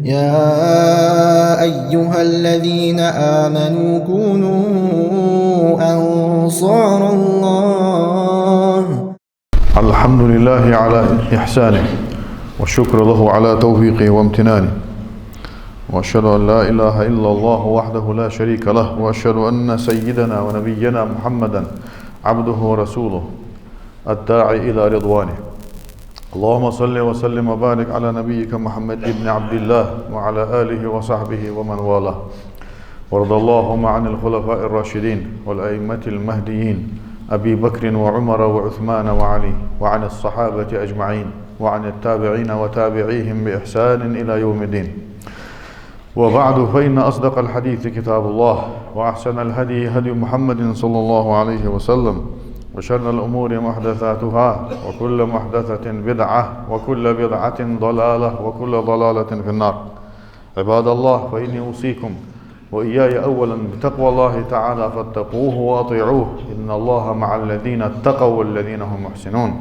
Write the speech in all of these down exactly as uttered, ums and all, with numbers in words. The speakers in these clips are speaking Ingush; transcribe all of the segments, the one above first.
يا أيها الذين آمنوا كونوا أنصار الله. الحمد لله على إحسانه، والشكر له على توفيقه وامتنانه، وأشهد أن لا إله إلا الله وحده لا شريك له، وأشهد أن سيدنا ونبينا محمدا عبده ورسوله الداعي إلى رضوانه. اللهم صل وسلم وبارك على نبيك محمد بن عبد الله وعلى آله وصحبه ومن والاه. وارض اللهم عن الخلفاء الراشدين والأئمة المهديين أبي بكر وعمر وعثمان وعلي وعن الصحابة أجمعين وعن التابعين وتابعيهم بإحسان إلى يوم الدين. وبعد، فإن أصدق الحديث كتاب الله، وأحسن الهدي هدي محمد صلى الله عليه وسلم، وشر الأمور محدثاتها، وكل محدثة بدعة، وكل بدعة ضلالة، وكل ضلالة في النار. عباد الله، فإني أوصيكم وإياي أولا بتقوى الله تعالى فاتقوه وأطيعوه، إن الله مع الذين اتقوا والذين هم محسنون.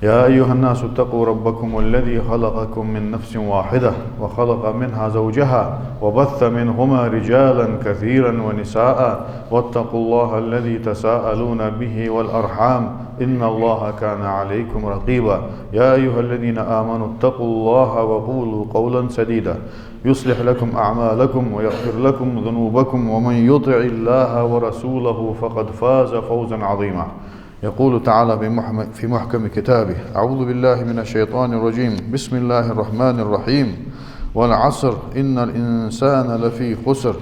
يا أيها الناس اتقوا ربكم الذي خلقكم من نفس واحدة وخلق منها زوجها وبث منهما رجالا كثيرا ونساء واتقوا الله الذي تساءلون به والأرحام إن الله كان عليكم رقيبا. يا أيها الذين آمنوا اتقوا الله وقولوا قولا سديدا يصلح لكم أعمالكم ويغفر لكم ذنوبكم ومن يطع الله ورسوله فقد فاز فوزا عظيما. يقول تعالى في محم-، في محكم كتابه: أعوذ بالله من الشيطان الرجيم. بسم الله الرحمن الرحيم. والعصر إن الإنسان لفي خسر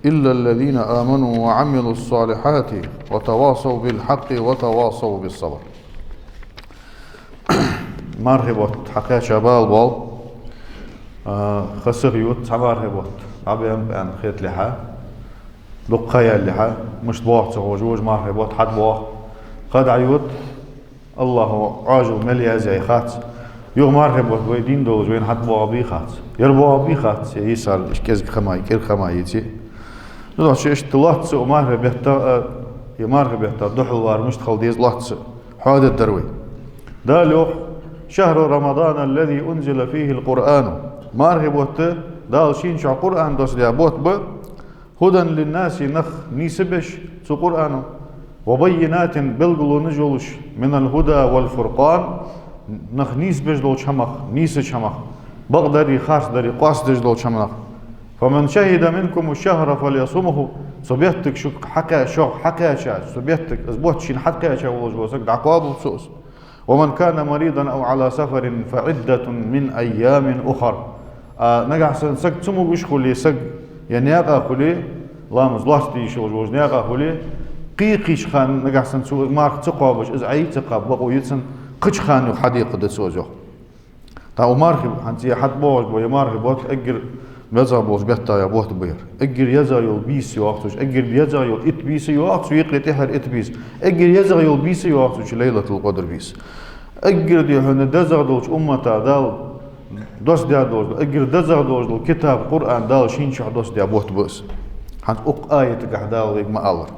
إلا الذين آمنوا وعملوا الصالحات وتواصوا بالحق وتواصوا بالصبر. Мархий бутт хьакхаьча бала бола, а, ха сиха ювц цхьа мархий бутт, дӀабаьннаб аьнна хеталехьа, дукха ха яьллехьа, мишта боагӀа ца ховш, вож мархий бутт хьатӀабоагӀа. Ха дӀаювц, АллахӀа Ӏоажал мел язъяьй хац. Юха мархий бутт вай дийна долаш вайна хьатӀабоагӀаргбий хац. Ер боагӀаргбий хац, е йисар иштта кӀезига ха ма, кӀира ха ма йиций. Ну, дохча иштта лоацца укх мархий бетта, а, е мархий бетта духьалвар мишта хила деза лоацца хьоадергдар вай. Дала йоах: شهر رمضان الذي أنزل فيه القرآن. Мархий бутт Дала шийна чу Къуръан доссадаь бутт ба, هدى للناس, нах нийсбеш цу Къуръано, وبينات, белгалонаш йолаш, من الهدى والفرقان, нах нийсбеш долча хӀамах, нийсача хӀамах, бакъдарий, харцдарий къоастадеш долча хӀамах. فمن شهد منكم الشهر فليصمه. Цу беттага шуга хьакхаь-, шух хьакхаьча, цу беттага из бутт шийна хьатӀакхаьча волаш вола саг дӀакхоабалва цо из. ومن كان مريضا أو على سفر فعدة من أيام أخر. А нагахьа санна саг цамогаш хуле, саг е наькъа хуле, ламаз лоацца дезаш волаш волча наькъа хуле, кхы-кхыча хана нагахьа санна цо из марха ца кхоабаш, из Ӏе ца кхаба бокъо я цун, кхыча хана юха хьадекхаргда цо из, йоах. ТӀаккха укх мархий, хӀанз е хьатӀабоагӀаш бола е мархий бутт эггара безагӀа болча беттех бутт ба ер. Эггара езагӀа йола бийса йоагӀа цу чу, эггара езагӀа йола итт бийса йоагӀа цу чу, юкъе тӀехьара итт бийса. Эггара езагӀа йола бийса йоагӀа цу чу Лайлатул-Къадр бийса. Эггара, дий хьона, дезагӀа долча уммата Дала доссадаь долча, эггара дезагӀа долаш дола китаб Къуръан Дала шийна чу доссадаь бутт ба из. ХӀанз укх аятагахь Дала вайга ма аллара.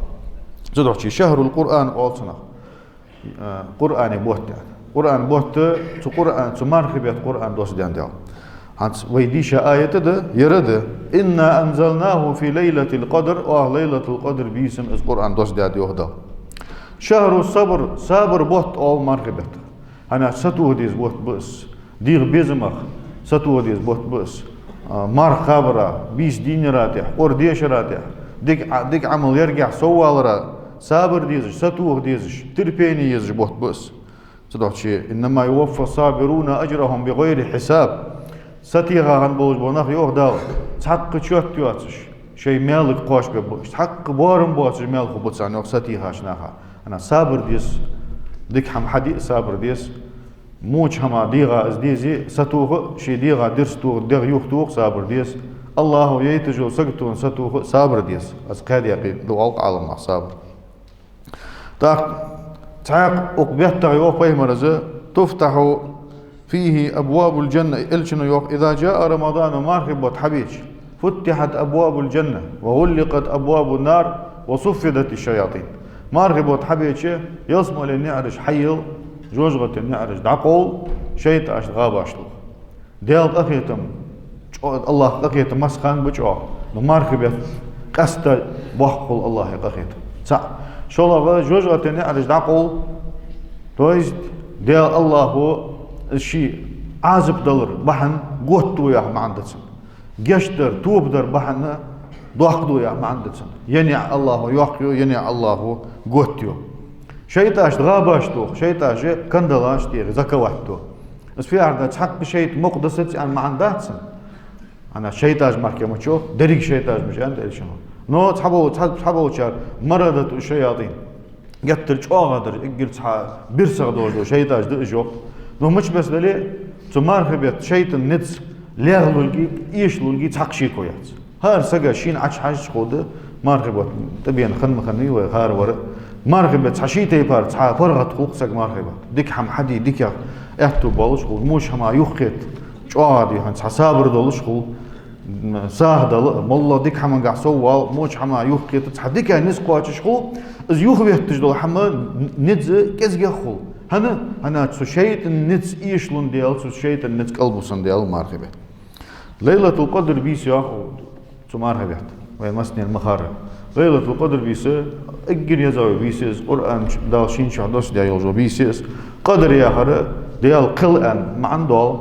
Цудухьа شهر القرآن оал цунах. А, Къуръана бутт аьнна. Къуръана бутт, цу Къуръан, цу мархий бетта Къуръан доссадаьд Дала. ХӀанз вай дийша аят да, ер да: إنا أنزلناه في ليلة القدر, оаха Лайлатул-Къадр бийсан из Къуръан доссадаьд, йоах Дала. شهر الصبر, сабар бутт оал мархий беттах. ХӀана аьлча сатоха деза бутт ба из. ДегӀа безамах сатоха деза бутт ба из. А, марха кхабара, бийса дийна яра тӀехьа, Къуръан дешара тӀехьа, дика Ӏа-, дика Ӏамал яргахьа соввалара, сабар дезаш, сатоха дезаш, терпение езаш бутт ба из. Цудухьа إنما يوفى الصابرون أجرهم بغير حساب. Сатеха хинна болаш бола нах, йоах Дала, цхьаккха чот йоацаш, шоай маьлага кхоачашбергба уж, цхьаккха боарам боацаш маьл хургба царна, йоах, сатехача наха. ХӀана сабар деза, дика хӀама хьаде а сабар деза, моча хӀама дегӀа из дезе, сатоха а, ший дегӀа дирст тоха, дегӀ юхатоха а сабар деза. АллахӀа яйташ йола саготонна сатоха а сабар деза. Из кхаь даькъе да оал Ӏаламнаха сабар. ТӀаккха цхьаькха укх беттах, йоах пайхамара, تفتح فيه أبواب الجنة, элчано йоах: إذا جاء رمضان, мархий бутт хьабеча, فتحت أبواب الجنة وغلقت أبواب النار وصفدت الشياطين. Мархий бутт хьабеча, ялсмален наӀараш хьайийлла, жожагӀатен наӀараш дӀакъовл, шайтӀаш гӀабаш луш. Даьла къахетам ЧӀо-, АллахӀа къахетам массахана ба чӀоагӀа. Но мархий бетта къаьстта боккха хул АллахӀа къахетам. ЦаӀ. ШоллагӀа, жожагӀатен наӀараш дӀакъовл. То есть, Даьла АллахӀо ший Ӏазап далар бахьан готта ва яха маӀан да цун. Гешт дар, тоба дар бахьан доккха да яха маӀан да цун. Е наӀар АллахӀо йоккха йо, е наӀар АллахӀо готта йо. ШайтӀаш гӀабаш тох, шайтӀаш кандалаш тӀера заковать до. Из фу яхар да, цхьаккха шайтӀа мукъа да саца аьнна маӀан дац цун. ХӀана, шайтӀаш мара кхы ма йоах, деррига шайтӀаш мича аьннад Элчано. Но цхьабол-, цхьа-, цхьаболчар марадату шаятӀин. Геттара чӀоагӀа дар, эггара цхьа бирсагӀа долаш дола шайтӀаш да уж йоах. Но мича беса дале а, цу мархий бетта шайтӀан низ лехлургий, эшалургий цхьаккха шеко яц. ХӀара сага шийна Ӏочухьежача ховргда, мархий бетта тӀабена хинна ма хиннавий вай хӀара вар а. Мархий бетта цхьа ший тайпара цхьа паргӀата хул-кх сага мархий бетта. Дика хӀама хьаде, дикагӀа аьттув болаш хул, воча хӀамах юхакхета чӀоагӀа, дий хьона, цхьа сабар долаш хул, м, сагӀа дала а, моллагӀа дика хӀамангахьа соввала а, воча хӀамах юхакхета, цхьа дика низ кхоачаш хул, из юхаветташ дола хӀама, низ кӀезигагӀа хул. ХӀана, хӀана цу шайтӀан низ эшалун Даьла, цу шайтӀан низ кӀалбусун Даьла мархий бетта. Лайлатул-Къадр бийса йоах цу мархий бетта. Вай массанена ма харра. Лайлатул-Къадр бийса эггара езагӀа йола бийса я из, Къуръан чу Дала шийна чу доссадаь йола бийса я из. Къадр яхар Даьла кхел аьнна маӀан дола.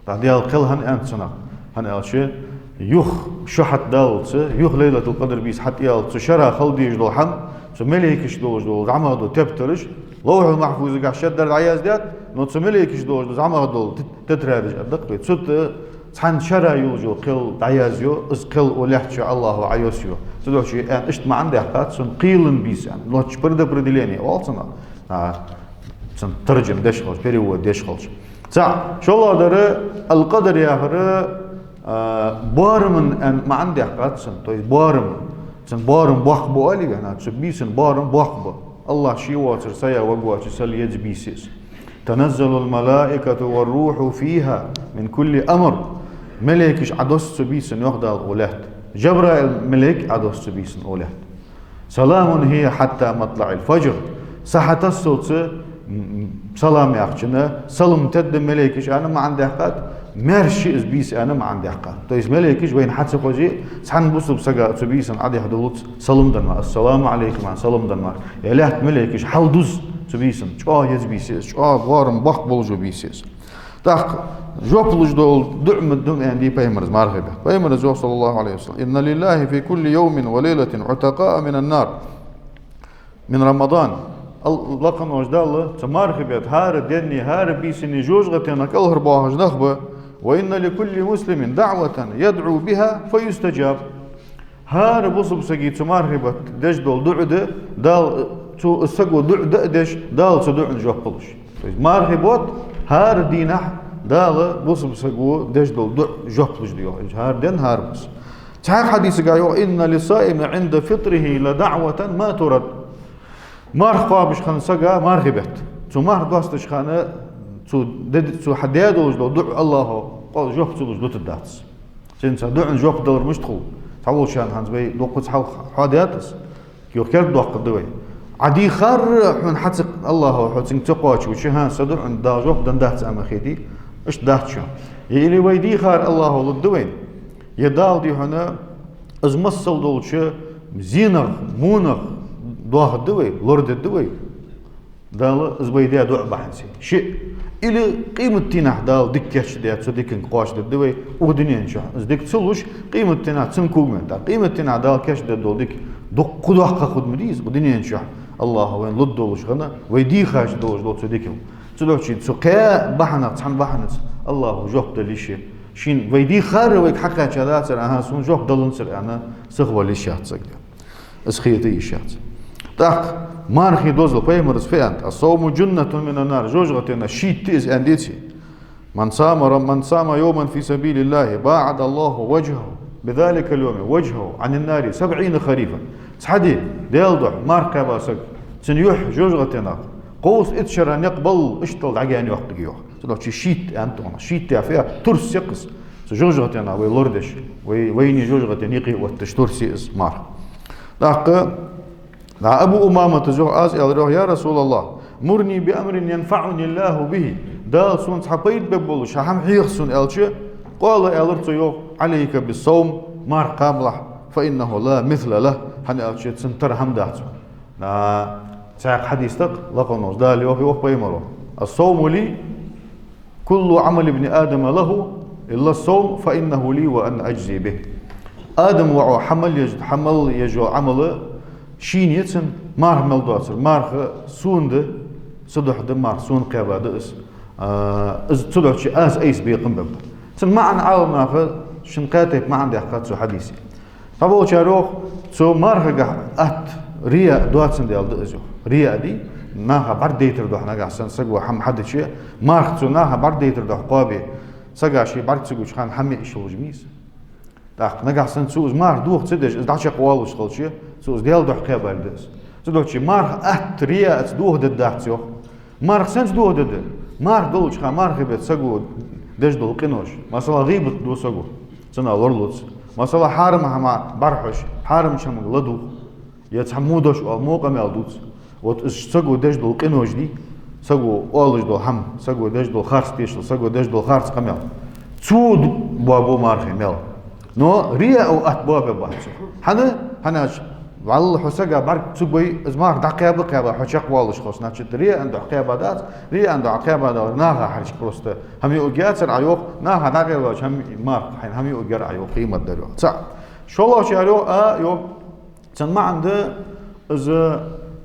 ТӀаккха Даьла кхел хӀана аьннад цунах? ХӀана аьлча, юха шу хьатӀадаллалца, юха Лайлатул-Къадр бийса хьатӀаяллалца, цу шера хила дезаш дола хӀама, цу малейкашта долаш дола зӀамагӀа дола тептараш, Ловхьул-Махьфузагахьа шедар дӀаяздаьд, но цу малейкашта долаш дола зӀамагӀа дола те-, тетрадаш аргда-кх вай. Цу тӀа цхьан шера йолаш йола кхел дӀаязйо, из кхел укх лаьтта чу АллахӀо Ӏойоссайо. Цудухьа аьнна, иштта маӀан даьккхад цун, кхелан бийса аьнна. Нохчаша предопределение оал цунах. А, цун таржам деш хилча, перевод деш хилча. ЦаӀ, шоллагӀа дар, ал-Къадр яхар, а, боарам аьнна маӀан даьккхад цун, то есть боарам. Цун боарам боккха ба оалий вай, хӀана, цу бийсан боарам боккха ба. АллахӀ ше воацар сая варгвоацаш сел еза бийса я из. تنزل الملائكة والروح فيها من كل أمر. Малейкаш Ӏодоссаду цу бийсан, йоах Дала, укх лаьтта. Жабраил малейк Ӏодоссаду цу бийсан, укх лаьтта. سلام هي حتى مطلع الفجر. Са хьатассалца, м, м, салам яхачунна, салам тедда малейкаш аьнна маӀан даьккхад, маьрша я из бийса аьнна маӀан даьккхад. То есть малейкаш вайна хьа ца хозе, цхьан бусалба сага цу бийсан Ӏодехьадаллалца салам даьд мара, السلام عليكم аьнна салам даьд мара. Е лаьтта малейкаш хьалдуз цу бийсан, чӀоагӀа еза бийса я из, чӀоагӀа боарам боккха болаш бола бийса я из. ТӀаккха жоп луш дола дуӀа ма да аьннадий пайхамара мархий бетта. Пайхамара йоах, صلى الله عليه وسلم: إن لله في كل يوم وليلة عتقاء من النار من رمضان. Ал-, лакхаволча Далла цу мархий бетта хӀара денна, хӀара бийсанна жожагӀатенах кӀалхарбоахаш нах ба. وإن لكل مسلم دعوة يدعو بها فيستجاب. ХӀара бусалба сага цу мархий бетта деш дола дуӀа да, Дала, цу саго дуӀа да а деш, Дала цу дуӀанна жоп луш. То есть мархий бутт хӀара дийнахьа Дала бусалба саго деш дола дуӀа жоп луш да йоах. ХӀара ден, хӀара бус. Цхьан хьадисагахьа йоах: إن للصائم عند فطره لدعوة ما ترد. Марха кхоабаш хинна сага мархий бетта, цо марха доасташ хана, цо де-, цо хьадаь долаш дола дуӀа АллахӀо къо-, жоп ца луш дутаргдац. Цун цу дуӀанна жоп далар мишта хул? Цхьаволчарна хӀанз вай дуккхаза хьалха хьоадаьд из. Юха кердадоаккхаргда вай. Ӏа дийхар хьона хьа ца, АллахӀо хьо цунга ца кхоачавича, хӀанз са дуӀанна Дала жоп деннадац аьнна ма хетий, иштта дац шоана. Е или вай дийхар АллахӀо лургда вайна, е Дала, дий хьона, из масал долча зенах, вонах доахаргда вай, лорадергда вай Дала из вай даь дуӀа бахьанца. Шиъ. Или къематдийнахьа Дала дика кийчдаь, цу диканга кхоачадергда вай укх дунен чу. Из дика ца луш, къематдийнахьа цун когаметта. Къематдийнахьа Дала кийчдаь дола дика дукха доккха хургда ма дий из укх дунен чу. АллахӀо вайна лургдолаш хинна, вай дийхача долаш дола цу дикал. Цудухьа цу кхаь бахьанах, цхьан бахьанаца АллахӀо жоп дала йиш я. Шийна вай дийхар вайга хьакхаьчадацар, аха, сона жоп даланзар аьнна, сихвала йиш яц сага. Из хета йиш яц. ТӀаккха мархий дозал, пайхамара фу аьннад: الصوم جنة من النار, жожагӀатенах щит я из аьннадеций. من صام ر-، من صام يوما في سبيل الله باعد الله وجهه، بذلك اليوم وجهه عن النار سبعين خريفا. Цхьа ди, Даьла духьа, марха кхаьба саг, цун юхь жожагӀатенах кховзткъа итт шера никъ баллал иштта дӀагаьна йоаккхаргья йоах. Цудухьа щит аьннад цунах. Щит яхар фу я? Турс я-кх из. Цу жожагӀатенах вай лорадеш, вай, вайна жожагӀатен юкъе оттадеш турс я из марха. ТӀаккха дӀа Абу Умамата йоах, аз аьлар йоах: يا رسول الله، مرني بأمر ينفعني الله به. Дала сона цхьа пайда бергболаш хӀама хьеха сона, аьлча, قال, аьлар цо, йоах: عليك بالصوم, марха кхабалахь, فإنه لا مثل له, хӀана аьлча цун тара хӀама дац. На, цхьаькха хьадис да-кх, лакха волча Дала йоах, йоах пайхамаро: الصوم لي، كل عمل ابن آدم له إلا الصوم فإنه لي وأنا أجزي به. Адама воӀо хьа мел еш-, хьа мел еш йола Ӏамал шийна я цун, марха мел доацар, марха сона да, са духьа да марха, сона кхаьба да из. А, из цу духьа аз айса бекхам бергба. Цун маӀан Ӏаламнаха шин кхаь тайпа маӀан даьккхад цу хьадиса. Цхьаболчар йоах, цу мархагахь атта, рияъ доацандаь да из, йоах. Рияъ дий, наха бӀаргадайтар духьа, нагахь санна саго хӀама хьадича, марха цо наха бӀаргадайтар духьа кхоабе, сага ше бӀарга ца гуча хана хӀама йиш йолаш ма йий из. ТӀаккха нагахь санна цо из марха доха ца деш, из дӀачакхвоалаш хилча, цо из Даьла духьа кхаьбалга да из. Цу духьа марха атта, рияъаца доха дергдац, йоах. Марха сенца доха дергда? Марха долча хана, мархий бетта саго деш дола къинош. Масала, гӀийбат ду саго, цунах лоралуц. Масала, хьарам хӀамах бӀарахьош, хьарамча хӀаманга ладувгӀ, е цхьа во дош оал, во къамаьл дувц. Вот из саго деш дола къинош дий, саго оалаш дола хӀама, саго деш дола харц тешал, саго деш дола харц къамаьл. Цо д-, боабу мархий мел. Но рияъо атта боабергбац цо. ХӀана? ХӀана аьлча, валлахӀи, хьо сага бӀарга ца гой, из марха дӀакхаьба, кхаьба, хьо чакхвоалаш хилча, значит, рияъан духьа кхаьба дац, рияъан духьа кхаьба далар наха хьарча просто. ХӀама юаргьяцар Ӏа, йоах, наха дӀакхаьбача хӀама, марха хьайна хӀама юаргьяр Ӏа, йоах, къематдийнахьа, йоах. Цхьа. ШоллагӀчар йоах, а, йоах, цун маӀан да из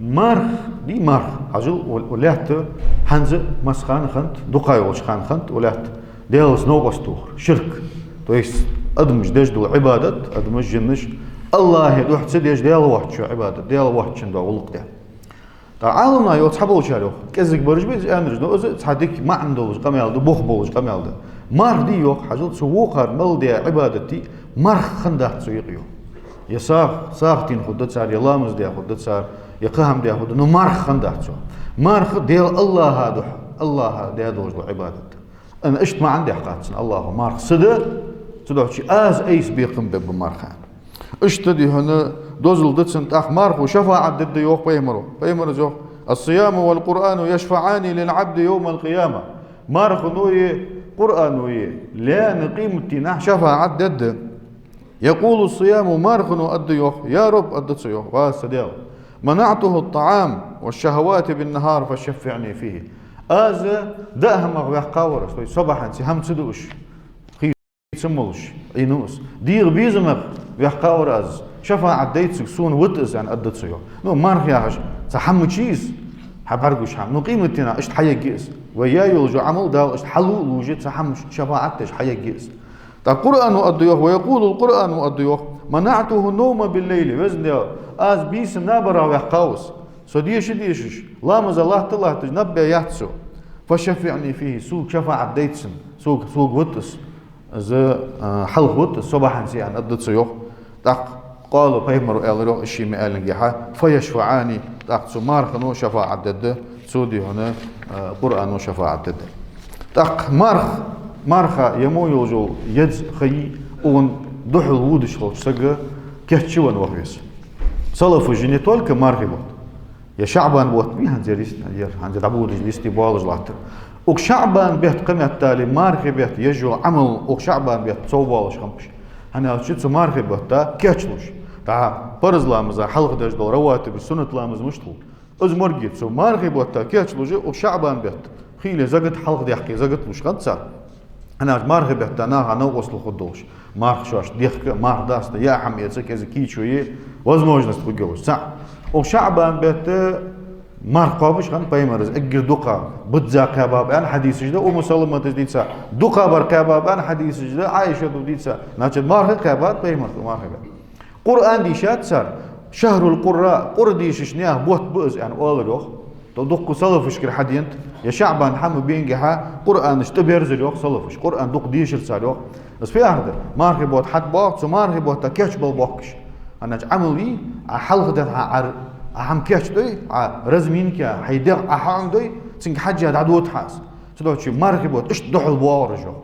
марха, дий марха. Хьажал, укх, укх лаьтта хӀанз а массахана хиннад, дукха йолча хана хиннад укх лаьтта Даьлаца новкъост тохар, ширк. То есть адамаш деш дола Ӏибадат, адамаш, жинаш, АллахӀа духьа ца деш, Даьла воацачоа Ӏибадат, Даьла воацачун дола гӀулакх де. ТӀаккха Ӏаламнаха йоах, цхьаболчар йоах, кӀезига бараш ба из аьннараш, но из цхьа дика маӀан долаш къамаьл да, бух болаш къамаьл да. Марха дий, йоах, хьажал, цу вокхар мел даь Ӏибадатий марха хиннадац цу юкъе, йоах. Е сагӀа, сагӀа тенна хургда цар, е ламаз даь хургда цар, е кхы хӀама даь хургда, но марха хиннадац цу. Марха Даьла АллахӀа духьа, АллахӀа даь долаш дола Ӏибадат да. Ана иштта маӀан даьккхад цун АллахӀо: марха са да, цу духьа аз айса бекхам бергба марха. Иштта, дий хьона, дозал да цун. ТӀаккха мархо шафаӀат дергда, йоах пайхамаро. Пайхамаро йоах: الصيام والقرآن يشفعان للعبد يوم القيامة. Мархои Къуръанои лаьна къематдийнахьа шафаӀат дергда. يقول الصيام, мархо аргда, йоах: يا رب, аргда цо, йоах, ва са Даьла, منعته الطعام والشهوات بالنهار فشفعني فيه. Аз даа хӀамах ваьккхавар из, то есть собахьанца хӀама ца дуаш, хий ца молаш, Ӏийна из. ДегӀа безамах ваьккхавар аз, шафаӀат дайцарг сона вита из, аьнна, аргда цо, йоах. Ну, марха яхаш цхьа хӀама ма йий из, хьа бӀаргагуш хӀама. Ну, къематдийнахьа иштта хьаергья из. Вай яь йола жо Ӏамал Дала иштта хьалу а луш, цхьа хӀама шафаӀат деш хьаергья из. ТӀаккха Къуръано аргда, йоах, ويقول القرآن, аргда, йоах: منعته النوم بالليل. Везан Даьла, аз бийсан набарах ваьккхав из. Со деша а дешаш, ламаза латта а латташ, наб баь яц со. فشفعني فيه, сога шафаӀат дайта цун, сога, сога вита из, из, а, хьалха вита из собахьанца, аьнна, аргда цо, йоах. ТӀаккха قال, пайхамаро аьлар, йоах, из ше ма аьллинге хьа: فيشفعان, тӀаккха цу мархано шафаӀат дергда, цо, дий хьона, а, Къуръано шафаӀат дергда. ТӀаккха марха, марха е мо йолаш йола еза ха йий, укхан духьал водаш хилча саг кийчвенна ваха веза. Салафаша не только мархий бутт, е ШаӀбан бутт бий хӀанз ер, ер хӀанз дӀабодаш листе боалаш латтар. Укх ШаӀбан бетта кхаметтали мархий бетта еш йола Ӏамал укх ШаӀбан бетта совбоалаш хиннаб уж. ХӀана аьлча цу мархий бетта кийчлуш, дӀа парз ламаза хьалха деш дола раватиб, суннат ламаз мишта хул, из моргий цу мархий бетта кийчлуш, укх ШаӀбан бетта хийла закат хьалха даьккхе, закат луш хиннад цар. ХӀана аьлча мархий бетта наха новкъостал хургдолаш, марха шоашта дехка а, марха даста а, яа хӀама эца а, кӀезига кийчо е возможность хургйолаш. Цхьаъ. Укх ШаӀбан бетта марха кхоабаш хиннад пайхамара, из эггара дукха бизза кхаьбаб аьнна хьадисаш да, Умму Саламата дийца, дукхагӀбар кхаьбаб аьнна хьадисаш да, Ӏайшата дийца. Значит, марха кхаьбад пайхамара укх мархий бетта. Къуръан дийшад цар, شهر القراء, Къуръан дешача наьха бутт ба из, аьнна, оалар, йоах. То дукха салафашкара хьаденад, е ШаӀбан хӀама бенгехьа Къуръанаш тӀаберзар, йоах, салафаша. Къуръан дукха дешар цар, йоах. Из фу яхар да? Мархий бутт хьатӀабоагӀа, цу мархий бетта кийчбала боахкаш. ХӀана аьлча Ӏамал йий, Ӏа хьалха денз хьа Ӏар, Ӏа хӀама кийчдой, Ӏа разминка, хьай дегӀ Ӏа хьаӀомадой, цунга хьежжа дӀадода хьа из. Цудухьа мархий бутт иштта духьал боагӀар уж, йоах.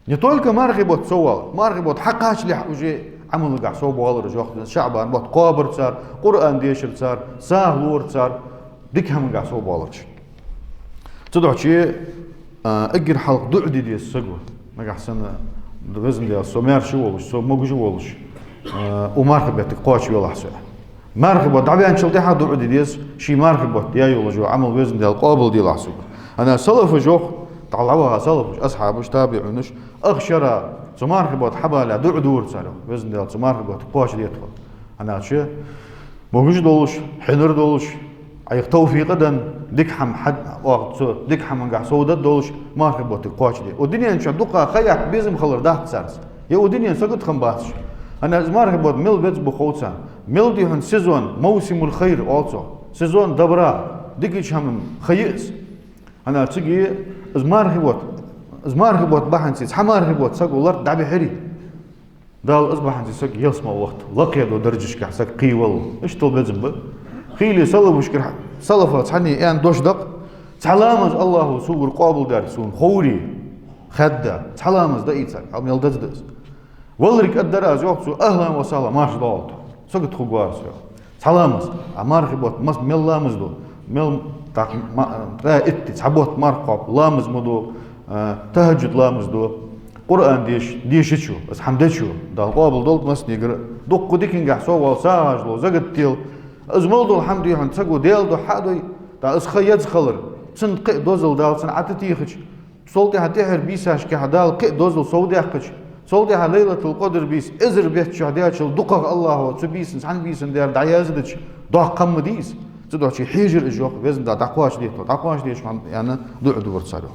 Не только мархий бутт соввалар, мархий бутт хьакхачалехь уже Ӏамалагахь совбоалар уж, йоах, ШаӀбан бутт кхоабар цар, Къуръан дешар цар, сагӀа ловар цар, дика хӀамангахь совбоалар уж. Цудухьа, а, эггара хьалха дуӀа де деза саго, нагахь санна Везан Даьла, со маьрша волаш, со могаш волаш, э, укх мархий беттага кхоачавелахь со. Мархий бутт дӀаваьнначул тӀехьагӀа дуӀа де деза, ший мархий бутт яь йолаш йола Ӏамал, Везан Даьла, къоабалделахь сога. ХӀана салафаша йоах, дӀаваха салафаш, асхьабаш, табиӀунаш, ах шера цу мархий бутт хьабалале дуӀа дора цар йоах: Везан Даьла, цу мархий бутт кхоачадолда тхо. ХӀана аьлча, могаш долаш, хьинар долаш, Ӏайха товфикъ а денна, дика хӀама хьад-, оаха цу дика хӀамангахь совдаргдолаш, мархий бутт кхоачаде. Укх дунен чу дукха ха йоаккха безам хилар дац царца. Е укх дунен сагот хам бац уж. ХӀана аьлча мархий бутт мел беза ба хов царна. Мел да хьона сезон, موسم الخير оал цох. Сезон добра, дикача хӀаман ха я из. ХӀана аьлча цига из мархий бутт, из мархий бутт бахьанца, цхьа мархий бутт саго лард дӀабихьаре, Дала из бахьанца саг ялсмала вахийт, лакхе дола даржашкахь саг кхийвала. Иштта безам ба. Хийла салафашкара, салафаша цхьанне аьнна дош да-кх: цхьа ламаз АллахӀа согара къоабалдаьр сона ховре, хаьдда, цхьа ламаз даийцар, хьал мел деза да из. Валларг кӀаддар аз, йоах цо, أهلا وسهلا, марша доагӀалда. Сагот хургвар со, йоах. Цхьа ламаз. А мархий бутт мас-, мел ламаз ду? Мел тӀаккха ма-, ткъаь итт, цхьа бутт марха кхоаб, ламаз ма ду, а, тахӀажжуд ламаз ду, Къуръан деш-, дешачо, из хӀама дечо, Дала къоабалдолда массанегара. Дукха дикангахь соввала, сагӀаш ло, закат дел. Из мел дола хӀама да хьона, саго Даьла духьа хьа а дой, тӀаккха из ха еза хилар, цунна кхы а дозал Дала цунна ӀотӀатехача, цул тӀехьа тӀехьара бийсашкахь Дала кхы а дозал совдаьккхача, цул тӀехьа Лайлатул-Къадр бийса эзар бетта чу даьчул дукхагӀа АллахӀа цу бийсан, цхьан бийсан дер дӀаяздича, доккха хӀама ма дий из. Цудухьа хьежар уж, йоах, Везан Даьла, дӀакхоачадолда тхо, дӀакхоачадолда хьона, аьнна, дуӀа дора цар, йоах.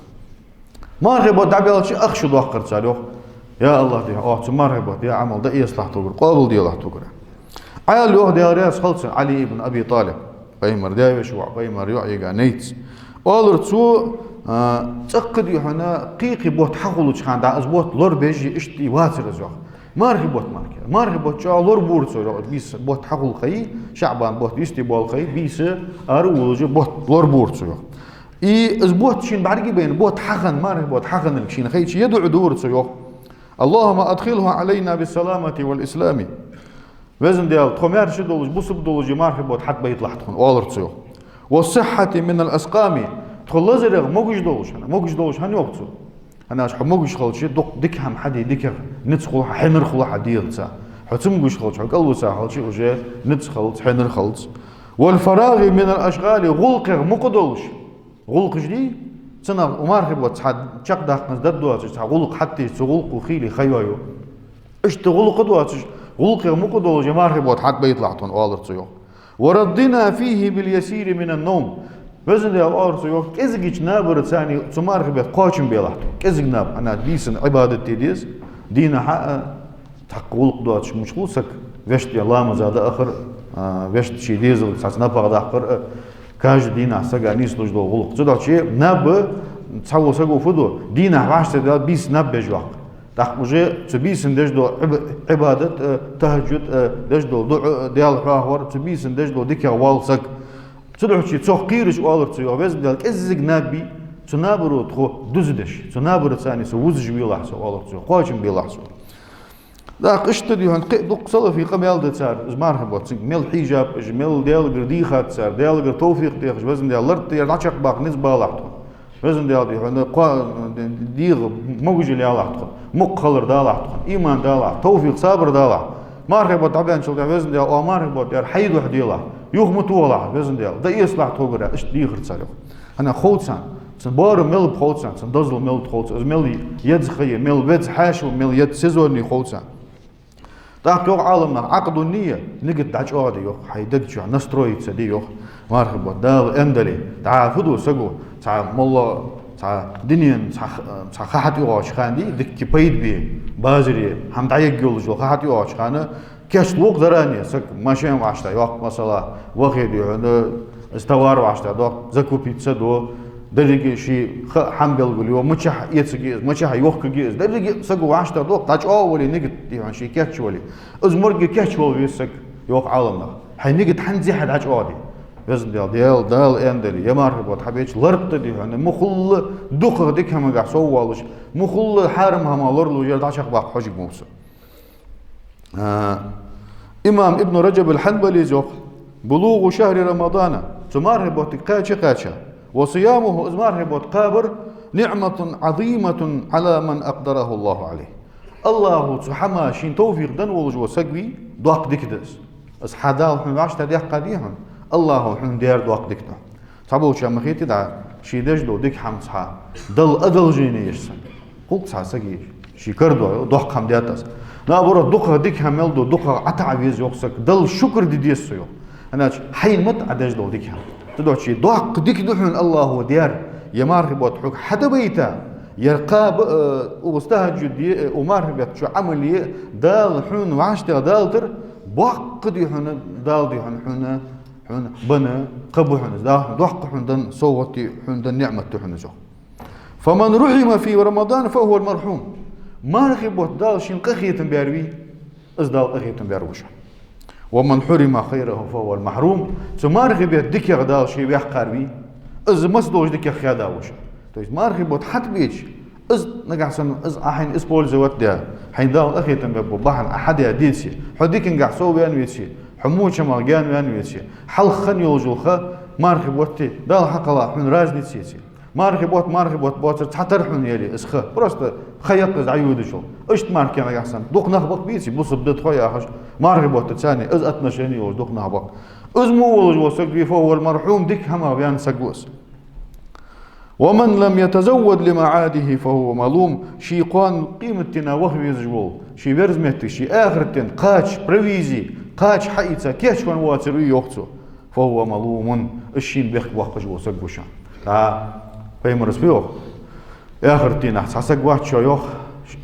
Мархий бутт дӀабаьлча ах шу доаккхар цар, йоах: Я АллахӀ, дий хьона, оаха цу мархий бутт яь Ӏамал дӀаэцалахь тхогара, къоабалделахь тхогара. Ӏаьлас йоах, Даьла раьза хилва цунна, Ӏали ибн Аби ТӀалиб, пайхамара даь-веший воӀ, пайхамара йоӀ йига найц. Оалар цо, а, цӀаккха, дий хьона, кхы-кхы бутт хьахулача хана, дӀа из бутт лорабеш а, иштта вацар из, йоах. Мархий бутт мара кхы. Мархий бутт чӀоагӀа лорабора цо, йоах, бийса бутт хьахул ха я, ШаӀбан бутт йисте бола ха я, бийса ара а волаш бутт лорабора цо, йоах. И из бутт шийна бӀаргабайна, бутт хьахинна, мархий бутт хьахинналга шийна хайча, ер дуӀа дора цо, йоах: اللهم أدخله علينا بالسلامة والإسلام. Везан Даьла, тхо маьрша долаш, бусалба долаш, ер мархий бутт хьатӀабайталахь тхона, оалар цо, йоах. والصحة من الأسقام. Тхо лазарах могаш долаш хьона, могаш долаш хьона, йоах цо. ХӀана аьлча хьо могаш хилча, дукха дика хӀама хьаде, дикагӀа низ хул хьа, хьинар хул хьа делаца. Хьо цамогаш хилча, хьо кӀалвиса хилча, уже низ хилац, хьинар хилац. والفراغ من الأشغال. ГӀулакхех мукъа долаш. ГӀулакхаш дий, цунах укх мархий бутт цхьа чакхдаккханза даргдоацаш, цхьа гӀулакх хьатте, цу гӀулакхо хийла ха йоаю. Иштта гӀулакх доацаш, гӀулакхех мукъа долаш, ер мархий бутт хьатӀабайталахь тхона, оалар цо, йоах. ورضنا فيه باليسير من النوم. Везан Даьла, оалар цо, йоах, кӀезигача набарца цу мархий бетта кхоачам белахь тхо. КӀезига наба, хӀана, бийсан Ӏибадат де деза, дийнахьа а, тӀаккха гӀулакх доацаш мича хул саг, вешта ламаза дӀаахар, а, вешта ший дезалга цхьацца напагӀа даккхар, а, каждый дийнахьа сага нийслуш дола гӀулакх. Цудухьа наба цхьавола саго фу ду, дийнахьа вӀаштӀехьадаьлча бийса наб беш ваккха. ТӀаккха уже цу бийсан деш дола Ӏиб-, Ӏибадат, а, тахӀажжуд, а, деш дола дуӀа, а, Даьла хьоахавар, цу бийсан деш дола дикагӀа воал саг. Цудухьа цох кхераш оалар цо, йоах, Везан Даьла, кӀеззига наб бий, цу набаро тхо дузадеш, цу набарца со вузаш велахь со, оалар цо, кхоачам белахь со. ТӀаккха иштта, дий хьона, кхы а дукха салафий къамаьл ду цар, из мархий бутт, цига мел хьежаб уж, мел Даьлагара дийхад цар, Даьлагара товфикъ техаш, Везан Даьла, лард тӀера дӀачакхбаккха низ балахь тхона. Везан Даьла, дий хьона, кхо-, дегӀа могашал ялахь тхона, мукъа хилар далахь тхона, иман далахь, товфикъ, сабар далахь. Мархий бутт дӀабаьнначул тӀехьа, Везан Даьла, оаха мархий бутт тӀера хьай духьа делахь, юха ма тохалахь, Везан Даьла, дӀаэцалахь тхогара, иштта дийхар цар, йоах. ХӀана хов царна, цун боарам мел ба хов царна, цун дозал мел да хов царна, из мел еза ха я, мел веза хьаьшал, мел еза сезон я хов царна. ТӀаккха йоах Ӏаламнаха: عقد النية, нигат дӀачӀоагӀде, йоах, хьай дега чу настроиться де, йоах, мархий бутт Дала аьннадале. ДӀа фу ду саго, цхьа моллагӀа, цхьа дунен, цхьа х-, цхьа ха хьатӀайоагӀача хана, дий, дикка пайда бе, базаре хӀама дӀаяргйолаш йола ха хьатӀайоагӀача хана, кийчлу-кх заранее саг, машен вӀаштӀехьайоаккх, масала, вахе, дий хьона, из товар вӀаштӀехьайоаккх, закупиться ду, деррига ший ха хӀама белгалйо, мичахьа эцаргья из, мичахьа йохкаргья из, деррига саго вӀаштӀехьайоаккх, дӀачӀоагӀвале нигат, дий хьона, ший кийчвале. Из моргга кийчвала веза саг, йоах Ӏаламнаха. Хьай нигат хӀанз а дӀачӀоагӀде. Везан Даьла, Даьла, Даьла аьннадале, ер мархий бутт хьабеча лард тӀа, дий хьона, мухулла дукхагӀа дика хӀамангахь соввалаш, мухулла хьарам хӀама лоралуш, ер дӀачакхбаккха хьожаргма ва со. А, имам Ибн Раджаб аль-Хьанбалис йоах: بلوغ شهر رمضان, цу мархий бутт кхаьча-кхаьча, وصيامه, из мархий бутт кхабар, نعمة عظيمة على من أقدره الله عليه. АллахӀа цу хӀаман шийна товфикъ денна волаш вола саг вий, доккха дика да из. Из хьа Дала хьона вӀаштӀехьдаьккхад хьона, АллахӀа хьона даьр доккха дика да. Цхьаболчарна ма хетий дӀа, ший деш дола дика хӀама цхьа Далла одолжение еш санна. Хул цхьа саг, ший кара дой, доккха хӀама даьд аз. Наоборот, дукхагӀа дика хӀама мел да, дукхагӀа ӀотаӀа веза йоах саг, Далла шукр де деза со йоах. ХӀана аьлча хьайна ма дий Ӏа деш дола дика хӀама. Цудухьа доккха дика да хьона АллахӀа даьр, ер мархий бутт хьога хьатӀабайта, ер кхаба, э, укх тахӀаджуд де, э, укх мархий бетта чу Ӏамал е, Дала хьона вӀаштӀехьадалийтар, боккха да хьона, Дала да хьона, хьона, хьона бенна кхаъ ба хьона из, Дала хьона доккха хьона денна совгӀат да, хьона денна ниӀмат да хьона из йоах. فمن رحم في رمضان فهو المرحوم. Мархий бутт Дала шийна къахетам баьр вий, из Дала къахетам баьр ва шоана. ومن حرم خيره فهو المحروم. Цу мархий бетта диках Дала ше ваьккхар вий, из массадолча диках хаьда ва шоана. То есть мархий бутт хьатӀабеча, из нагахьа санна, из Ӏа хьайна использовать даь, хьайна Дала къахетам бергбола бахьан Ӏа хьадаь деце, хьо дикангахьа сов ваьнна веце, хьо мочамах гаьна ваьнна веце, хьалха хинна йолаш йола ха мархий бутте Дала хьакхелла хьона разница еце. Мархий бутт, мархий бутт боацар цхьатарра хьона яле из ха. Просто ха яккха из дӀайодачул. Иштта мара кхы нагахьа санна дукха нах ба-кх, бийций, бусалба да тхо яхаш, мархий бутта царна из отношени йолаш дукха нах ба-кх. Из мо волаш вола саг вий, فهو المرحوم, дика хӀамах ваьнна саг ва из. ومن لم يتزود لمعاده فهو ملوم. Ший кхоана къематдийнахьа ваха везаш вола, ший верза моттиг, ший ахарата ден кхача провизи, кхача хьаийца кийчвенна воацар вий йоах цо. فهو ملوم. Из шийна бехк боаккхаш вола саг ва шоана. ТӀаккха пайхамара фу йоах? Ахарата дийнахьа цхьа саг вац шоана йоах,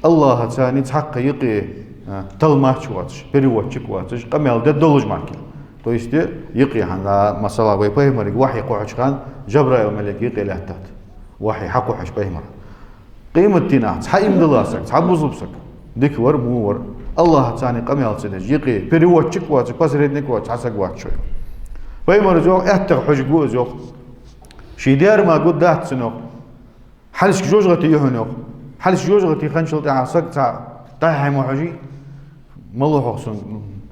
АллахӀаца цхьаккха юкъе, а, толмач воацаш, переводчик воацаш, къамаьл дергдолаш мара кхы. То есть юкъе хьона, масала, вай пайхамарга вахьи кхухьача хана Жабраил малейк юкъе лаьттад вахьи хьакхухьаш пайхамара. Къематдийнахьа цхьа иман дола саг, цхьа бусалба саг, дика вар, во вар, АллахӀаца къамаьл ца деш, юкъе переводчик воацаш, посредник воацаш цхьа саг вац шоана йоах. Пайхамара йоах, аьттагӀа хьожаргва из йоах. Ший даьра мара гургдац цунна йоах. Хьалхашка жожагӀате я хьона йоах. Хьалхашка жожагӀате хинначул тӀехьагӀа саг цхьа дӀа-хьа ма хьожий, малав хьо сона,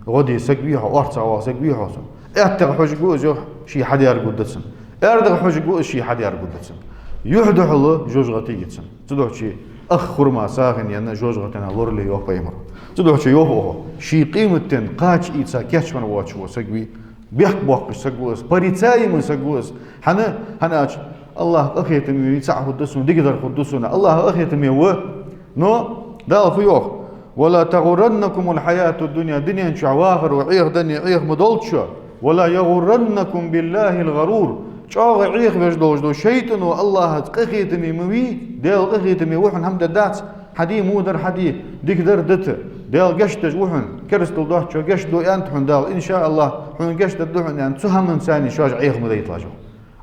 гӀо де саг вий хьо, орцагӀа вола саг вий хьо сона. АьттагӀа хьожаргва из йоах, ше хьадаьр гургда цунна. АьрдагӀа хьожаргва из, ше хьадаьр гургда цунна. Юхь духьала жожагӀате я цунна. Цудухьа ах хурма сагӀийна енна жожагӀатенах лорале йоах пайхамара. Цудухьа йоах оаха, ший къематден кхача ийца кийчвенна воацаш вола саг вий, бехк боаккхаш саг ва из, порицаемый саг ва из. ХӀана, хӀана аьлча, АллахӀа къахетаме вий, цхьа хӀама да сона, дикадар хӀама да сона, АллахӀа къахетаме ва. Но Дала фу йоах? ولا تغرنكم الحياة الدنيا. Дунен чу вахаро Ӏехаденна Ӏеха ма долда шо. ولا يغرنكم بالله الغرور. ЧӀоагӀа Ӏехавеш долаш дола шайтӀано АллахӀаца къахетаме ма вий, Даьла къахетаме ва хьона хӀама дергдац, хьаде, во дар хьаде, дикадар дита, Даьла гешт деш ва хьона, керастал доацачоа гешт ду аьннад хьона Дала, иншааллахӀ, хьона гешт дергда хьона аьнна, цу хӀаманца шоаш Ӏехадаийталаш йоах.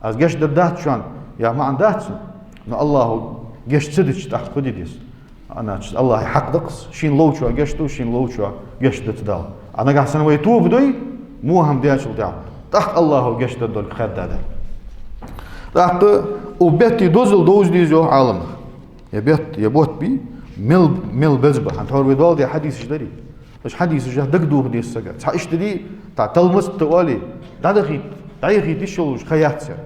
Аз гешт дергдац шоана яха маӀан дац, но АллахӀа гешт ца дича тӀаккха фу де деза? ХӀана аьлча АллахӀа хьакъ да-кх из, шийна ловчоа гешт ду, шийна ловчоа гешт дита Дала. А нагахьа санна вай тоба дой, во хӀама даьчул тӀехьагӀа, тӀаккха АллахӀа гешт дергдолга хадда да. ТӀаккха укх бетта дозал довза деза йоах Ӏаламнаха. Ер бетта, ер бутт бий, мел, мел беза ба. ХӀанз тхьовра вай доаладаь хьадисаш дарий? Уж хьадисаш дагадоха деза сага. Цхьа иштта дий, тӀаккха талмац тӀа оалий, дӀадахийта, дӀаяхийта йиш йолаш ха яц ер.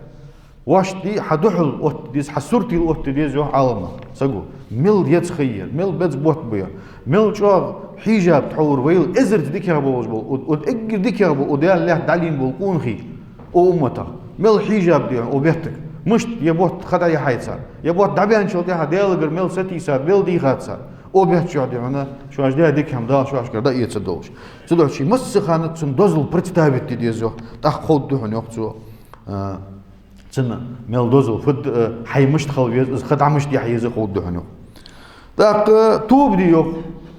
Вошта дий, хьа духьал отта деза, хьа суртал отта деза йоах Ӏаламнаха. Саго, мел еза ха я ер, мел беза бутт ба ер, мел чӀоагӀа хьежаб тхьовра вайла эзарза дикагӀа болаш бола, укх, укх эггара дикагӀа бола, укх Даьла лаьтта дӀалийна бола къонахий укх умматах. Мел хьежаб да хьона укх беттага. Мишта ер бутт ха дӀаяхьай цар. Ер бутт дӀабаьнначул тӀехьагӀа Даьлагара мел сатийса, мел дийхад цар. Укх бетта чухь да хьона шоаш даь дика хӀама Дала шоашкара дӀаэцаргдолаш. Цудухьа массахана цун дозал представить де деза йоах. ТӀаккха ховргда хьона йоах цо, а, цунна мел дозал фуд, а, хьай мишта хила веза, из ха дӀа мишта яхьа еза ховргда хьона йоах. ТӀаккха тоба де йоах,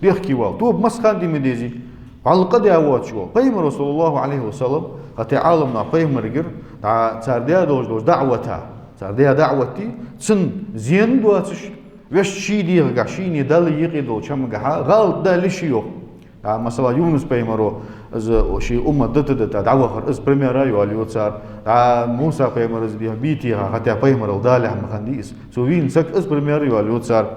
дехке вала. Тоба массахана де ма дезий? ВӀалла къа даь воацаш вола. Пайхамара, صلى الله عليه وسلم, хӀаьта Ӏаламнаха пайхамарагара дӀа цар даь долаш долча даӀвата, цар даь даӀвата, цун зен доацаш, вешта ший дегӀагахьа, шийна Далла юкъе долча хӀамагахьа гӀалат дале йиш я йоах. ДӀа, масала, Юнус пайхамаро из ший уммат дита-дита дӀавахар, из пример йоалаю цар. ДӀа Муса пайхамара из дегӀа бе теха, хӀаьта пайхамарал далехьа ма хиннадий из. Цо вийна саг, из пример йоалаю цар.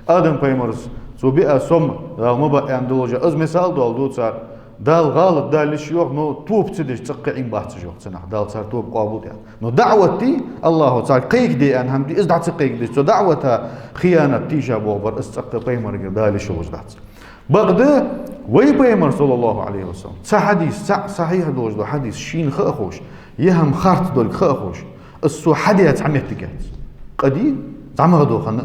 Адам пайхамара, цо биа сом Дала ма баа аьнна долаш, из мисал доаладу цар. Дала гӀалат дале йиш я йоах, но тоба ца деш цӀаккха Ӏийна бац уж йоах цунах, Дала цар тоба къоабалдаьд. Но даӀват дий, АллахӀа царга кхайкаде аьнна хӀама дий, из дӀа ца кхайкадеш, цу даӀвата хиянат тийша болх бар, из цӀаккха пайхамарагара дале йиш йолаш дац. Бакъда вай Пайхамар, саллаллахӀу Ӏалайхи ва саллам, цхьа хьадис, цхьа сахьихь долаш дола хьадис, шийна ха а ховш, е хӀама харц долга ха а ховш, из цо хьадаь цхьа моттиг яц. Къа дий, зӀамагӀа дола хӀама,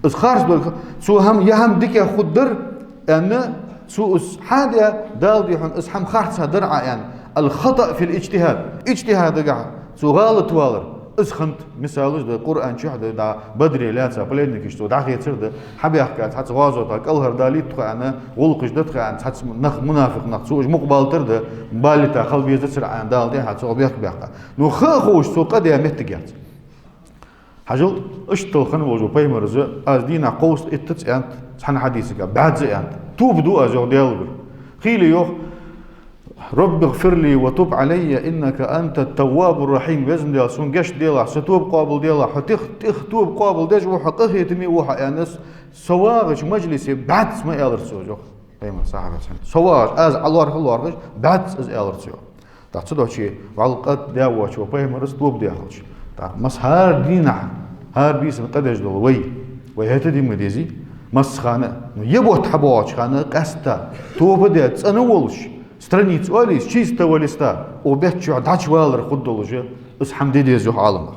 из харц долга ха, цо хӀама, е хӀама дикагӀа хургдар аьнна, цо из хьадаь, Дала дий хьона, из хӀама харцагӀа дар Ӏа аьнна. Аль-хатаъ фил иджтихӀад. ИджтихӀадагахьа цо гӀалат валар. Из хӀанз мисалаш да, Къуръан чу да, да, Бадре лаьца пленникаш цо дӀахецар да, хьабаьхка цхьацца гӀазота кӀалхардалийта тхо аьнна, гӀулакхаш да тха аьнна, цхьацца нах, мунафикъ нах, цо уж мукъабалийтар да, балийта хила безацар аьнна, Дала тӀехьа цо бехк баьккха. Ну, ха а ховш, цо къа даь моттиг яц. Хьажал, иштта хинна волча Пайхамара, аз дийнахьа кховзткъа итт ца аьннад цхьан хьадисага, бӀаьзза аьннад. Тоба ду аз, йоах, Даьлагара. Хийла йоах: «رب اغفر لي وتب علي إنك أنت التواب الرحيم». Везан Даьла, сона гешт делахь, са тоба къоабалделахь, хьо тӀех, тӀех тоба къоабалдеш ва хьо, къахетаме ва хьо, аьнна, со вагӀача мажлисе бӀаьзза ма аьлар цо, йоах, Пайхамара, сахьабаца хьан. Со вагӀаш, аз Ӏа лоархӀа лоархӀаш, бӀаьзза из аьлар цо, йоах. ТӀаккха цудухьа вӀалла къа даь воацачо Пайхамара из тоба даь хилча, тӀаккха маса хӀара дийнахьа, хӀара бийсан къа деш дола вай, вай хӀаьта де ма дезий, массахана а, ну, е бутт хьабоагӀача хана а къаьстта, тоба даь, цӀена волаш, страница оалий из, чистого листа, укх бетта чу дӀачувалар хургдолаш, из хӀама де деза, йоах Ӏаламнаха.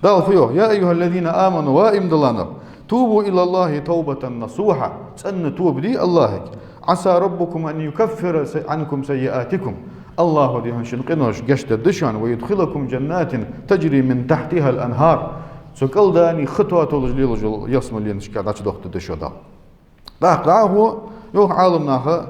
Дала фу йоах: «يا أيها الذين آمنوا», ва иман дилла нах, «توبوا إلى الله توبة نصوحا», цӀена тоба де АллахӀага. «عسى ربكم أن يكفر س-، عنكم سيئاتكم». АллахӀа дий хьона шун къинош гешт дергда шоана, «ويدخلكم جنات تجري من تحتها الأنهار». Цу кӀалдани хи тоталуш лелаш йола ялсмаленашка дӀачудохийтаргда шо Дала. ТӀаккха дӀахо, йоах Ӏаламнаха,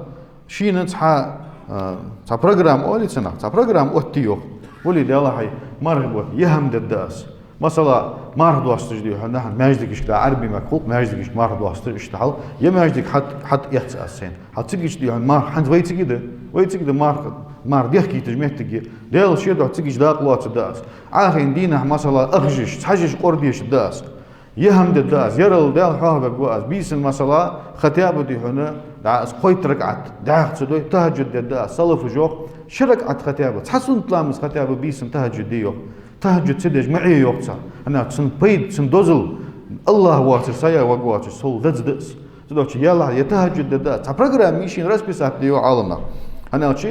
шийна цхьа, а, цхьа программа оалий цунах, цхьа программа оттаде, йоах. Вале, Даьла хьай, мархий бутт е хӀама дергда аз. Масала, марха доасташ дий хьона, хӀанз маьждигашка, да, Ӏарбий мехка хул-кх маьждигашка марха доасташ, иштта хьал, е маьждиг хьат-, хьатӀаэц аз сайна. Хьал цигача дий хьона марха, хӀанз вай цига да, вай цига да марха, марха дехкийташ моттиг я. Даьла ший духьа цигача дакъа лоацаргда аз. Ӏа хьайна дийнахьа, масала, ах жиш, цхьа жиш къордешаргда аз. Е хӀама дергда аз, ярал Даьла хьоахавергва аз. Бийсан, масала, хотя бы дий хьона, да, аз кхойтта ракаӀат дӀаьха ца дой, тахӀаджуд дергда аз, салафаша йоах, ши ракаӀат хотя бы, цхьа суннат ламаз хотя бы бийсан тахӀаджуд де, йоах. ТахӀаджуд ца деш ма Ӏе, йоах цар. ХӀана аьлча цун пайда, цун дозал, АллахӀ воацар, сая ваг воацар, сов деза да из. Цудухьа ялахь, е тахӀаджуд дергда аз. Цхьа программа я шийна, расписать де, йоах Ӏаламнаха. ХӀана аьлча,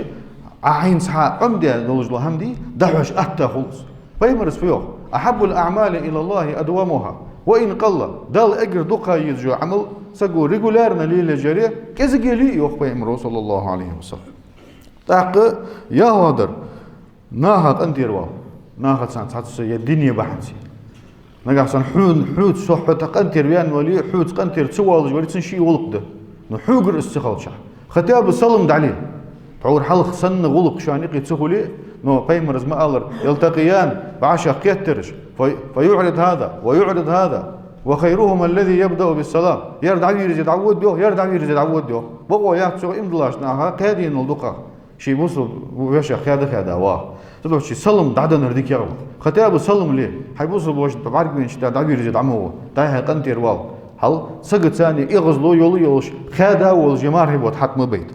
Ӏа хьайна цхьа Ӏомадаь долаш дола хӀама дий, дӀахьош атта хул из. Пайхамара фу йоах: «أحب الأعمال إلى الله أدومها وإن قل». Далла эггара дукха езаш йола Ӏамал саго регулярно лелаеш яр, кӀезига яле а, йоах Пайхамара, саллаллахӀу Ӏалайхи ва саллам. ТӀаккха яхар дар, наха къинтӀера вала, нахаца цхьацца е дуне бахьанца. Нагахьа санна хьона, хьоца, со хьо тӀакъинтӀера ваьнна вале, хьоца къинтӀера ца воалаш вале, цун ший гӀулакх да. Но хьогара из ца хилча, хотя бы салам дӀале. Тхьовра хьалха санна гӀулакх шоана юкъе ца хуле, но Пайхамара ма аллара: «يلتقيان», вӀашагӀкхетараш, «في-، فيعرض هذا ويعرض هذا وخيرهما الذي يبدأ بالسلام». Ер дӀавийрза дӀавода, йоах, ер дӀавийрза дӀавода, йоах. Бокъо яц цох иман диллача наха кхаь денал дукхагӀа ший бусалба вешийх хаьда-хаьда вагӀа. Цудухьа салам дӀаденнар дикагӀа ва. Хотя бы салам ле. Хьай бусалба воша бӀаргавайнача тӀа дӀавийрза дӀа ма во. ДӀай-хьай къинтӀера вала. Хьал сагацани эгӀазло йола йолаш, хаьда волаш, е мархий бутт хьатӀа ма байта.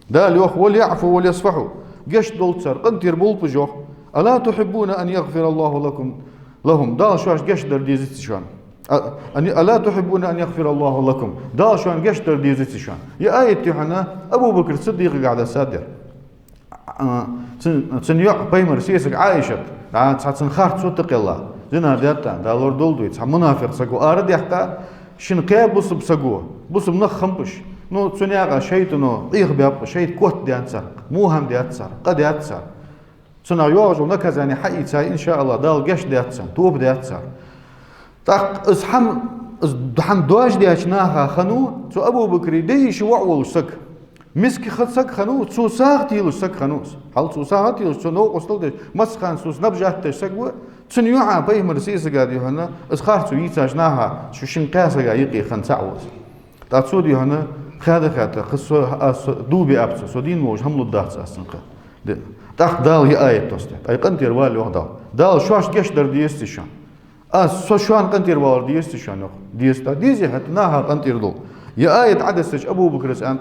Дала йоах: «وليعفوا وليصفحوا». Гешт долда цар, къинтӀера болба уж, йоах. «ألا تحبون أن يغفر الله لكم، لهم». Дала шоашта гешт дар дезаций шоана? А, ани, «ألا تحبون أن يغفر الله لكم». Дала шоана гешт дар дезаций шоана? Ер аят дий хьона Абу Бакр Сиддикъагахьа даьссад ер. А, цун, цун йоӀ, Пайхамара сесаг Ӏайшат, да, цхьа цун харцо тӀакхелла, зина даьд аьнна, Дала лорадолда вай, цхьа мунафикъ саго арадаьккха, шин кхаь бусалба саго, бусалба нах хиннаб уж. Ну, цун юкъе шайтӀано Ӏехабаьб, шайтӀа котдаьннад цар, во хӀама даьд цар, къа даьд цар. Цунах йоагӀаш йола наказани хьаийцай, иншааллахӀ, Дала гешт даьд царна, тоба даьд цар. ТӀаккха из хӀама, из хӀама доаждаьча наха хиннав цу Абу Бакра даь-йиша воӀ волаш саг. Миска ха саг хиннав, цо сагӀа телаш саг хиннав из. Хьал цо сагӀа телаш, цо новкъостал деш, массахана цо снабжать деш саг ва, цун йоӀа Пайхамара сесага дий хьона, из харцо йийцача наха, шу шин кхаь сага юкъе хинна цаӀ ва из. ТӀаккха цо дий хьона, хаьда-хаьда, кхы со, аз со дув биаб цо, со дийна волаш хӀама лургдац аз цунга. Де, тӀаккха Дала ер аят доссадаьд. Ай, къинтӀера вала, йоах Дала. Дала шоашта гешт дар дезаций шоана? Аз, со шоана къинтӀера валар дезаций шоана, йоах? Деза, тӀаккха дезе, хӀаьта наха къинтӀера дол. Ер аят Ӏодессача Абу Бакрас аьннад: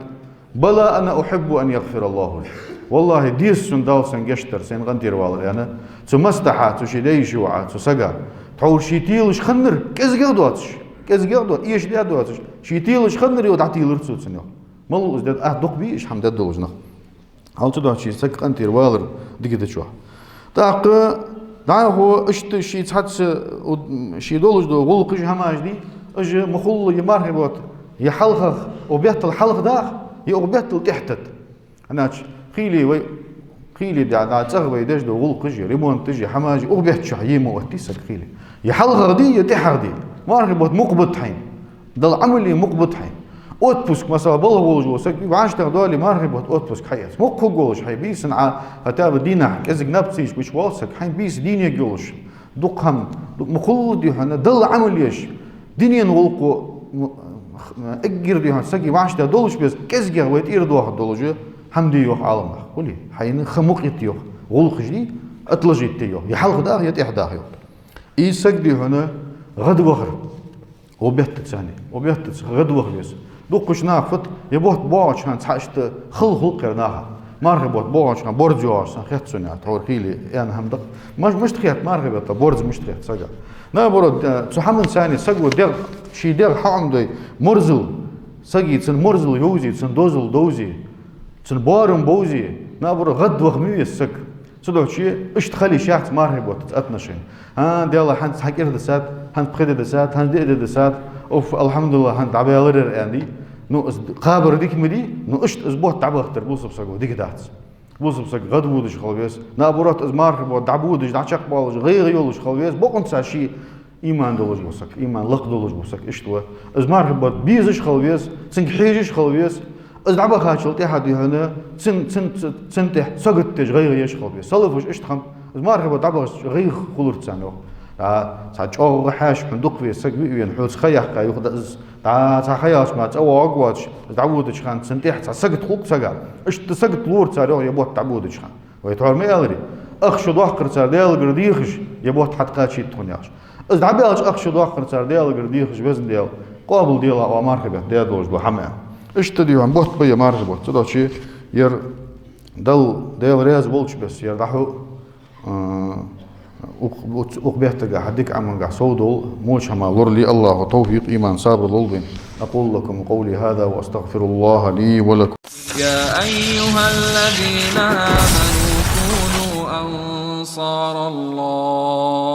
«بلى، أنا أحب أن يغفر الله لي». ВаллахӀи, деза сона Дала сона гешт дар, сайна къинтӀера валар, аьнна. Цу мастахьа, цу ший даь-йиша воӀа, цу сага. Тхьовра ший телаш хиннар кӀезигагӀа доацаш, кӀезигагӀа до-, эшадаь доацаш, ший телаш хиннар, йоах, дӀателар цо цунна, йоах. Малав из дергда, атта дукха бий уж хӀама дергдолаш нах? Хьал цу дохчий саг къинтӀера валар дика да чухь. ТӀаккха дӀахо иштта ший цхьацца, у, ший долаш дола гӀулакхаш, хӀамаш дий, уж ма хулла е мархий бутт, е хьалхагӀа, укх беттал хьалха даха, е укх беттал тӀехьа тата. ХӀана аьлча, хийла вай, хийла дӀа, дӀа цӀагӀа вай деш дола гӀулакхаш, е ремонташ, е хӀамаш, укх бетта чухь е ма оттадий саг хийла. Е хьалхагӀа дий, е тӀехьагӀа дий. Мархий бутт мукъа ба хьайна. Дола Ӏамал мукъа ба хьайна. Отпуск, масала, балха волаш вола саг, вӀаштӀехьа доале, мархий бутт отпуск хьаэц. Мукъа хургволаш хьай, бийсан Ӏа, хотя бы дийнахьа кӀезига наб ца ийцача, вича воал саг, хьайна бийса дийна ергйолаш. Дукха хӀама, ду-, ма хулла дий хьона, дола Ӏамал еш. Дунен гӀулакхо, м-, м-, эггара дий хьона, сага вӀаштӀехьа долаш беза, кӀезигагӀа вай тӀера доахаргдолаш хӀама де йоах Ӏаламнаха. Хулий, хьайна ха мукъа йита йоах, гӀулакхаш дий, отложить де йоах, е хьалха даха, е тӀехьа даха йоах. Из саг дий хьона гӀадвахар. Укх беттаца, укх беттаца гӀадваха веза. Дуккхача наха фуд, е бутт боагӀача хана цхьа иштта хала хул-кх ер наха. Мархий бутт боагӀача хана борз йоагӀаш санна хет сона, тхьовра хийла аьнна хӀама да-кх. Маш-, мишта хет мархий бетта борз, мишта хет сага? Наоборот, э, цу хӀаманца саго дегӀ, ший дегӀ хьаӀомадой, мерзал, сага цун мерзал йовзе, цун дозал довзе, цун боарам бовзе, наоборот, гӀадваха ма веза саг. Цудухьа иштта хила йиш яц мархий беттаца отношени. ХӀа, Даьла, хӀанз хьакӀира дисад, хӀанз пхи ди дисад, хӀанз диъ ди дисад, уф, алхьамдулиллахӀ, хӀанз дӀабаьлар ер аьнна дий. Ну, из кхабар дика ма дий, ну, иштта из бутт дӀабахийтар бусалба саго дика дац. Бусалба саг гӀадводаш хила веза. Наоборот, из мархий бутт дӀабодаш, дӀачакхбоалаш, гӀайгӀа йолаш хила веза. Бокъонца ший иман долаш вола саг, иман лакхдолаш вола саг иштта ва. Из мархий бутт безаш хила веза, цунга хьежаш хила веза. Из дӀабахачул тӀехьагӀа дий хьона, цун, цун, цун, цун тӀехьа сагот деш, гӀайгӀа еш хила веза. Салафаша иштта хиннаб, из мархий бутт дӀабахача гӀайгӀа хулар царна йоах. ДӀа цхьа чӀоагӀа хьаьша хьона дукха веза саг вий вена, хьоца ха яьккха юха да из, дӀа цхьа ха яьлча мара цӀавоагӀаргвоацаш, из дӀаводача хана цун тӀехьа цхьа сагот хул-кх сага. Иштта сагот лора цар йоах, е бутт дӀабодача хана. Вай тхьовра ма аьларий: ах шу доаккхар цар Даьлагара дехаш, е бутт хьатӀакхачийт тхона, яхаш. Из дӀабаьлча ах шу доаккхар цар Даьлагара дехаш, Веза Даьла, къоабалделахь оаха мархий бетта даь долаш дола хӀама, аьнна. Иштта дий хьона бутт ба ер мархий бутт. Цудухьа ер Далла, Даьла раьза волча беса ер дӀахьу, а, укх, укх, укх беттагахьа, дика Ӏамалгахьа совдола, воча хӀамах лорале АллахӀа товфикъ, иман, сабар лолда вайна. أقول لكم قولي هذا وأستغفر الله لي ولكم. يا أيها الذين آمنوا كونوا أنصار الله.